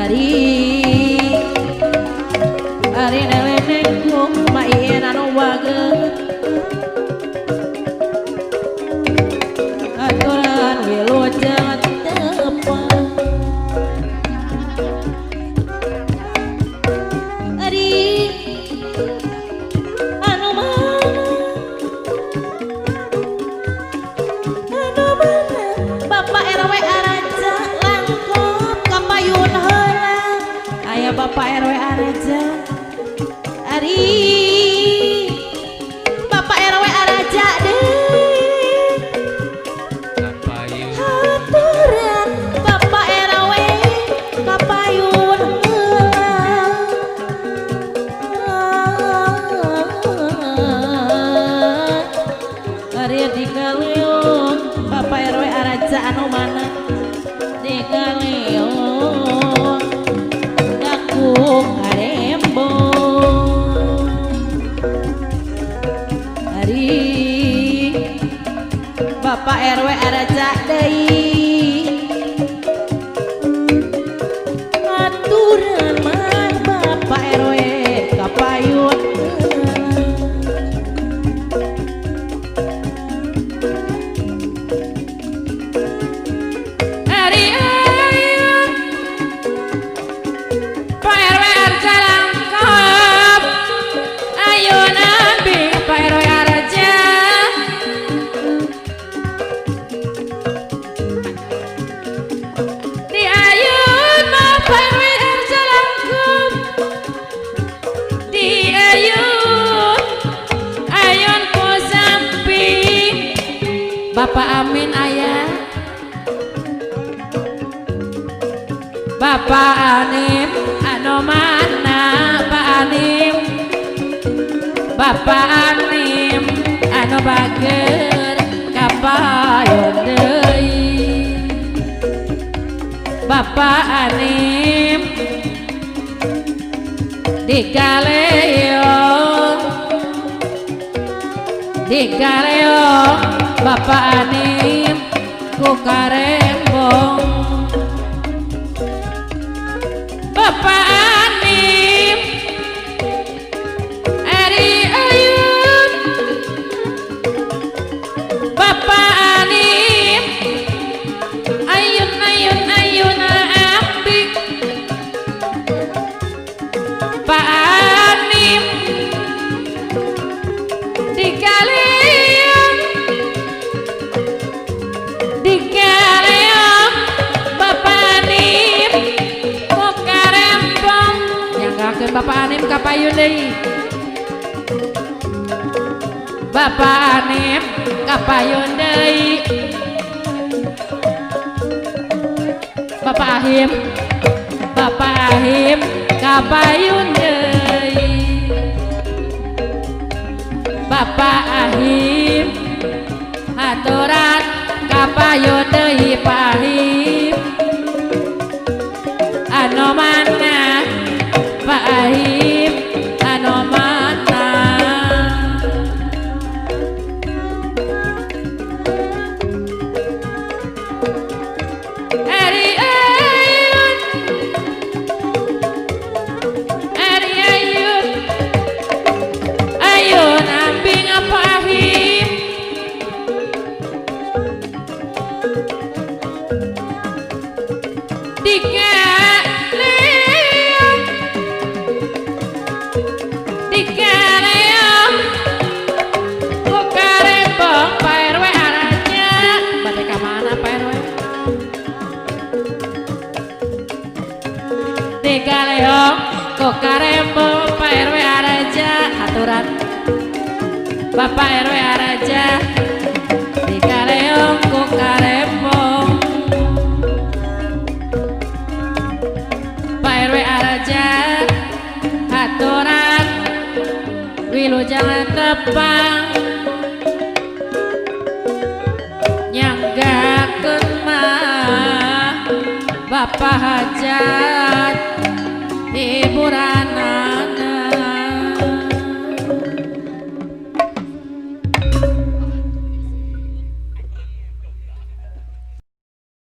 Ari ari nelenengku maien anu bager aturan wilujeng tepang ari anu mana anu mana Bapak RW Araja langkop kapayun heula aya Bapak RW Araja ari Bapak RW Araja deui Kapayun haturan Bapak RW kapayun heula ari dikaleon Bapak RW Araja anu mana dikaleon daku karembo ari Bapak RW Araja deui aturan mah Bapak RW kapayun Ari ayun Pak RW Arja langkap ayun abi Pak RW Arja di ayun mah Pak RW Arja langkap di ayun ayun ku samping Bapak Amin ayah Bapak Anim anu mana Pak Anim Bapak Anim anu bager kapayon deui Bapak Anim dikaleo dikaleo Bapak Anim ku karembong Bapak Anim ari ayun Bapak Anim ayun ayun ayun ambi Pak Anim dikalian dikalian Bapak Anim ku karembong nyanggakeun Bapak Anim kapayun deui Bapak Anim kapayun deui Bapak Ahim Bapak Ahim kapayun deui Bapak Ahim haturan kapayun deui Pak Ahim anu mana Pak Ahim anu mana ari ayun ari ayun ayun ambing apa Ahim dikaleum dikaleum ku karembong Pak RW Araja bade ka mana Pak RW dikaleum ku karembong Pak RW Araja aturan Bapak RW Araja dikaleum ku karembong Pak RW Araja aturan wilujeng tepang nyanggakeun mah Bapak hajat hiburana.